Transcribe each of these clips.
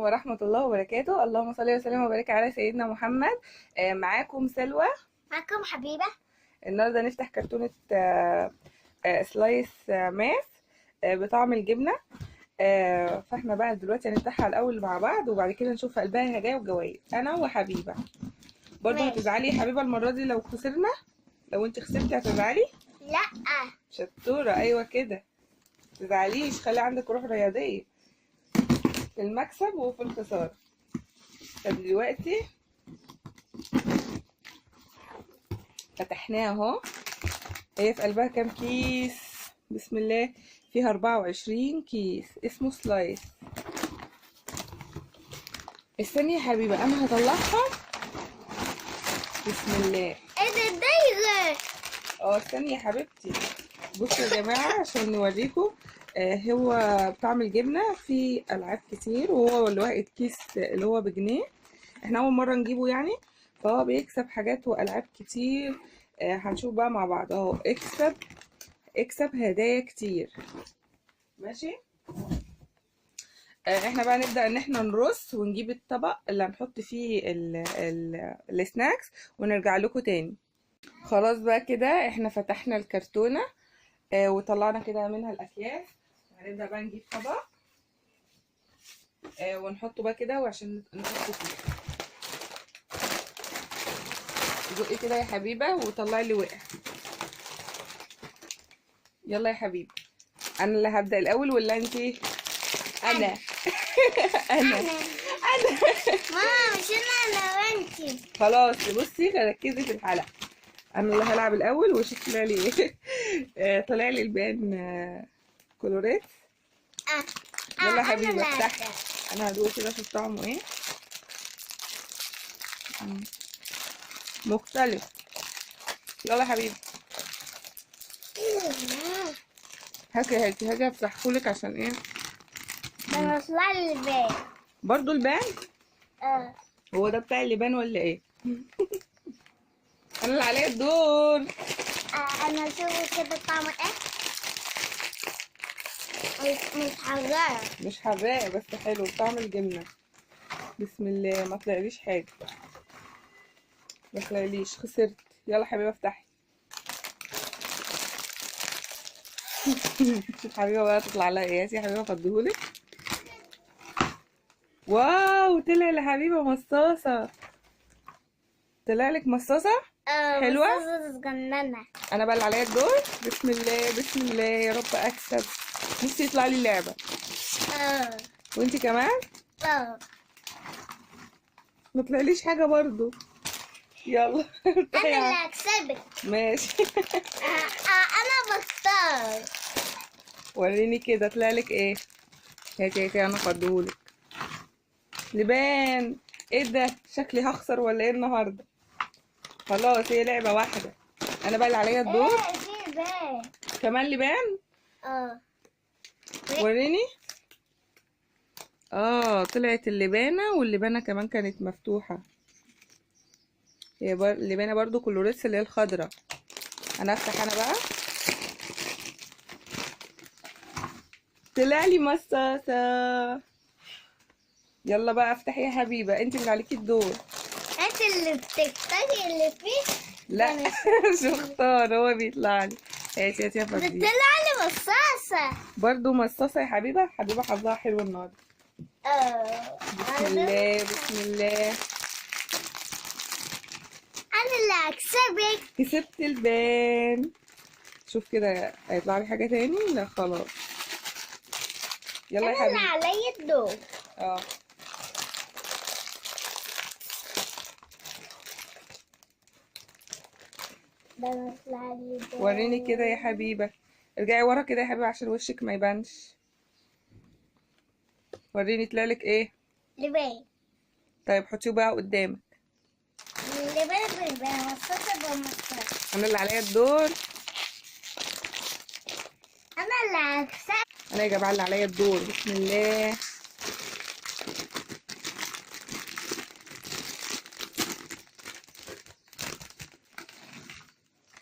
ورحمة الله وبركاته. اللهم صل وسلم وبارك على سيدنا محمد. معاكم سلوى، معاكم حبيبة. النهارده نفتح كرتونة سلايس ماس بطعم الجبنة. فاحنا بقى دلوقتي هنفتحها الأول مع بعض، وبعد كده نشوف قلبها هدايا وجوايز. أنا وحبيبة برضه. هتزعلي يا حبيبة المرة دي لو خسرنا؟ لو انت خسرتي هتزعلي؟ لا. شطورة، أيوة كده، متزعليش، خلي عندك روح رياضية في المكسب وفي الخسارة. طب دلوقتي فتحناها اهو، هي في قلبها كام كيس؟ بسم الله، فيها 24 كيس، اسمه سلايس. استني يا حبيبة انا هطلعها. بسم الله. ايه ده دايرة؟ اه استني يا حبيبتي. بصوا يا جماعة عشان نوريكم، هو بطعم الجبنة، في ألعاب كتير، وهو اللي واقف كيس اللي هو بجنيه، احنا أول مرة نجيبه يعني، فهو بيكسب حاجات وألعاب كتير. هنشوف بقى مع بعض اهو. اكسب اكسب هدايا كتير، ماشي. احنا بقى نبدأ ان احنا نرص ونجيب الطبق اللي هنحط فيه ال snacks ونرجع لكم تاني. خلاص بقى كده احنا فتحنا الكرتونة وطلعنا كده منها الأكياس. هنبدأ بقى نجيب طبق ونحطه بقى كده، وعشان نحطه فيه. زقي كده يا حبيبة وطلعي اللي وقع. يلا يا حبيبة، أنا اللي هبدأ الأول ولا أنتي؟ أنا. أنا أنا. ماما مش أنا وأنتي. خلاص بصي ركزي في الحلقة، أنا اللي هلعب الأول. وشوف طلع لي إيه. طلع لي البان كولوريت. يلا يا حبيبي افتحي، انا هدوق كده اشوف طعمه ايه. مختلف. يلا يا حبيبي هاكي هاكي هاجي افتحهولك عشان ايه. انا طلع لي البان برضو. البان هو ده بتاع اللبان ولا ايه؟ انا اللي عليا الدور. انا اشوف كده طعمه ايه. مش حراق، مش حراق بس حلو طعم الجبنة. بسم الله، ما طلعليش حاجة، ما طلعليش، خسرت. يلا حبيبه افتحي. شوف حبيبه بقى تطلع لها ايه. يا حبيبه فضيهولك. واو، طلع لحبيبه مصاصه. طلع لك مصاصه حلوة، مصاصه صغننه. انا بقى اللي عليا الدور. بسم الله بسم الله، يا رب اكسب. نفسي يطلع لي اللعبة. وانتي كمان؟ ما طلعليش حاجة برضو. يلا انا اللي هكسبك. ماشي. انا بختار. وريني كده طلع لك ايه. هاتي هاتي انا فضيهولك. لبان. ايه ده، شكلي هخسر ولا ايه النهارده؟ خلاص هي لعبه واحدة، انا بقى اللي عليا الدور. ايه في لبان كمان؟ لبان وريني. طلعت اللبانه، واللبانه كمان كانت مفتوحة. هي اللبانه برضو كلوريتس اللي هي الخضراء. انا افتح انا بقى. طلع لي مصاصه. يلا بقى افتحي يا حبيبه، انت اللي عليكي الدور. انت اللي بتختاري اللي فيه. لا مش بختار، هو بيطلع لي. هاتي هاتي يا فضيلة. بتطلع لي مصاصه برضو. مصاصه يا حبيبه. حبيبه حظها حلو النهارده. بسم الله بسم الله، انا اللي هكسبك. كسبت البان. شوف كده هيطلع لي حاجة تاني؟ لا خلاص. يلا يا حبيبي انا اللي عليا الدور. وريني كده يا حبيبه. ارجعي ورا كده يا حبيبه عشان وشك ما يبانش. وريني طلعلك ايه. لبان. طيب حطيه بقى قدامك. لبان بلبان، مصاصه بمصاصه. انا اللي عليا الدور. انا اللي هكسب. انا يا جماعة اللي عليا الدور. بسم الله.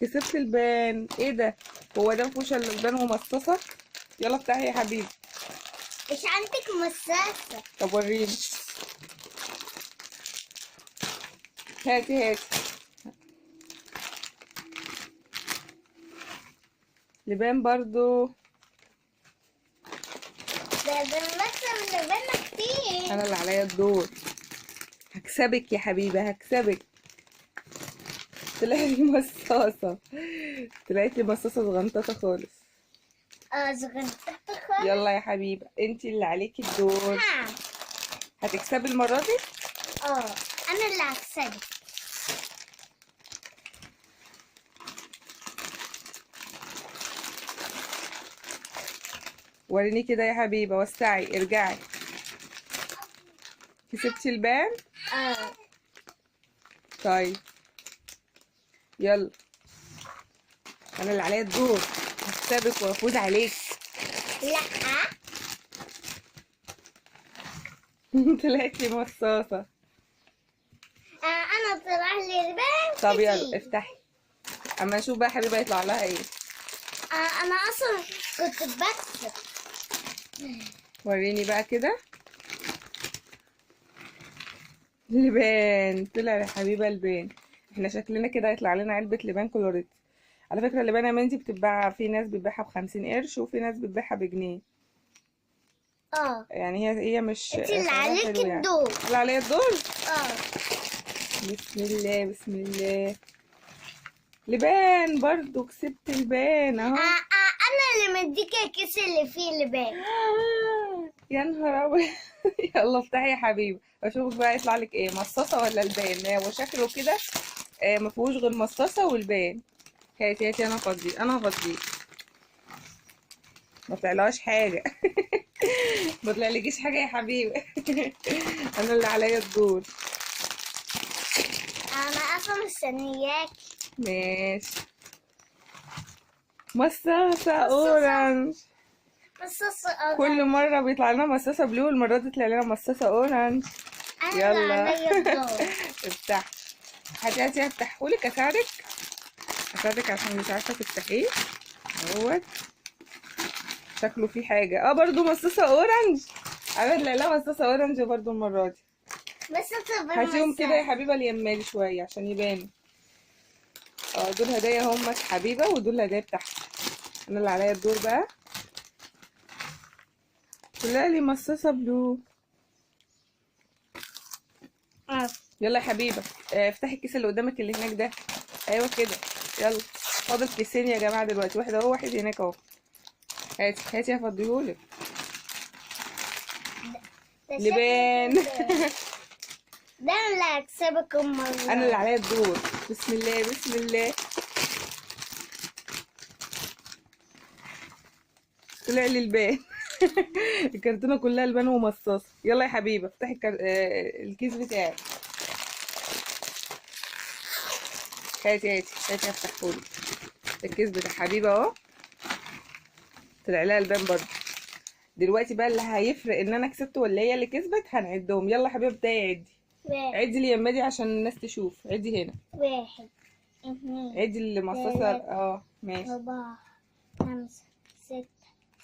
كسبت البان. ايه ده، هو ده مفيهوش الا لبان ومصاصه؟ يلا افتحي يا حبيبي. مش عندك مصاصة؟ طب وريني. هاتي هاتي. لبان برضو. ده بنكسب لبان كتير. انا اللي عليا الدور. هكسبك يا حبيبه، هكسبك. طلعت لي مصاصه، طلعت لي مصاصه صغنططه خالص. صغنططه خالص. يلا يا حبيبه، انتي اللي عليكي الدور. هتكسبي المرة دي؟ انا اللي هكسبك. وريني كده يا حبيبه، وسعي، ارجعي. كسبتي البان؟ طيب يلا، انا اللي عليا الدور، هكسبك وافوز عليك. لا. طلعت لي مصاصه. انا طلع لي البان. طب يلا افتحي، اما نشوف بقى حبيبه يطلع لها ايه. انا اصلا كنت بكسب. وريني بقى كده. لبان، طلع يا حبيبه لبان. احنا شكلنا كده هيطلع لنا علبة لبان كلوريت. على فكرة اللبان يا مندي بتتباع، في ناس بتبيعها ب50 قرش وفي ناس بتبيعها بجنيه. يعني هي مش انت اللي عليك يعني. الدور. اللي عليا الدور؟ بسم الله بسم الله. لبان برضو، كسبت لبان اهو. انا اللي مديكي الكيس اللي فيه لبان. يا نهار ابيض. يلا افتحي يا حبيبي، اشوفك بقى يطلع لك ايه، مصاصه ولا لبان؟ هو شكله كده ما فيهوش غير مصاصه والبان. هاتي هاتي، انا هفضيه، انا هفضيه. ما طلعلهاش حاجة. ما طلعلكيش حاجة يا حبيبي. انا اللي عليا الدور. انا اصلا مستنياك. ماشي. مصاصه orange. مصاصه orange. كل مرة بيطلع لنا مصاصه blue، المرة دي طلع لنا مصاصه orange. انا اللي عليا الدور. افتحي. هاتي هاتي، هفتحهولك، اساعدك اساعدك عشان مش عارفه تفتحيه. اهوت شكله فيه حاجة. برضو مصاصه orange. عمل لا مصاصه orange برضو المرة دي. بس هاتيهم كده يا حبيبه اليمالي شوية عشان يبانوا. دول هدايا هم حبيبه، ودول الهدايا بتاعتي. انا اللي عليا الدور بقى. طلع لي مصاصه blue. يلا يا حبيبه، افتحي الكيس اللي قدامك اللي هناك ده. ايوه كده. يلا فاضل كيسين يا جماعة دلوقتي، واحد اهو واحد هناك اهو. هاتي هاتي هفضيهولك. لبان. ده انا اللي هكسبك المرة. انا اللي عليا الدور. بسم الله بسم الله. طلع لي البان. الكرتونه كلها لبان ومصاصه. يلا يا حبيبه افتحي الكيس بتاعك. هاتي هاتي هاتي، هفتحهولك الكيس بتاع حبيبه اهو. طلع لها البان برضه. دلوقتي بقى اللي هيفرق ان انا كسبت ولا هي اللي كسبت هنعدهم. يلا يا حبيبه ابداي عدي. عدي اليمه دي عشان الناس تشوف. عدي هنا. 1 2 عدي اللي مصاصه. ماشي. 4 5 6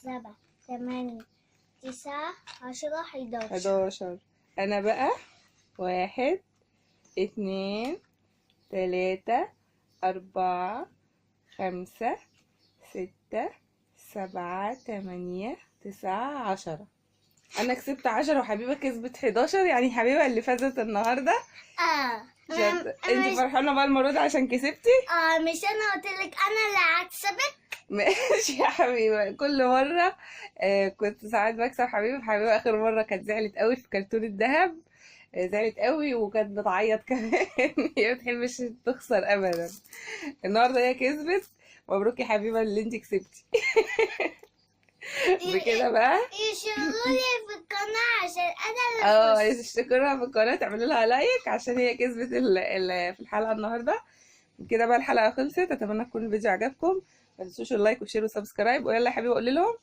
7 8 9 10 11. 11. انا بقى 1 2 3 4 5 6 7 8 9 10. انا كسبت 10 وحبيبه كسبت 11، يعني حبيبه اللي فازت النهارده. انت فرحانة بقى المرة دي عشان كسبتي؟ مش انا قلت لك انا اللي هكسبك؟ ماشي يا حبيبه. كل مرة كنت ساعات بكسب حبيبه. حبيبه اخر مرة كانت زعلت قوي في كرتون الذهب، زعلت قوي وكانت بتعيط كمان. هي ما بتحبش تخسر ابدا. النهارده هي كسبت. مبروك يا حبيبه اللي انت كسبتي. بكده بقى يشتركوا في القناة عشان انا اللي يشتركوا في القناة، تعملوا لها like عشان هي كسبت في الحلقة النهارده. كده بقى الحلقة خلصت. اتمنى تكون الفيديو عجبكم. ما تنسوش ال like وال share و subscribe. ويلا يا حبيبه قولي لهم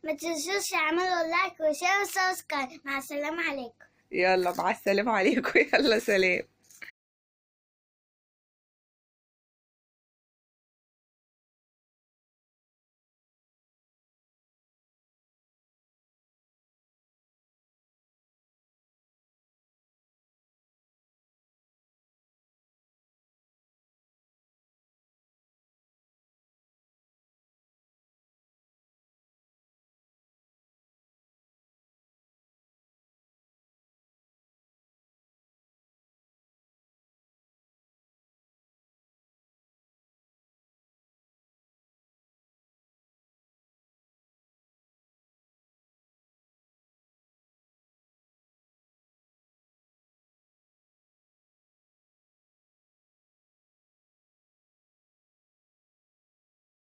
ما تنسوش تعملوا like و share و subscribe. مع السلامة عليكم. يلا مع السلامة عليكم. يلا سلام.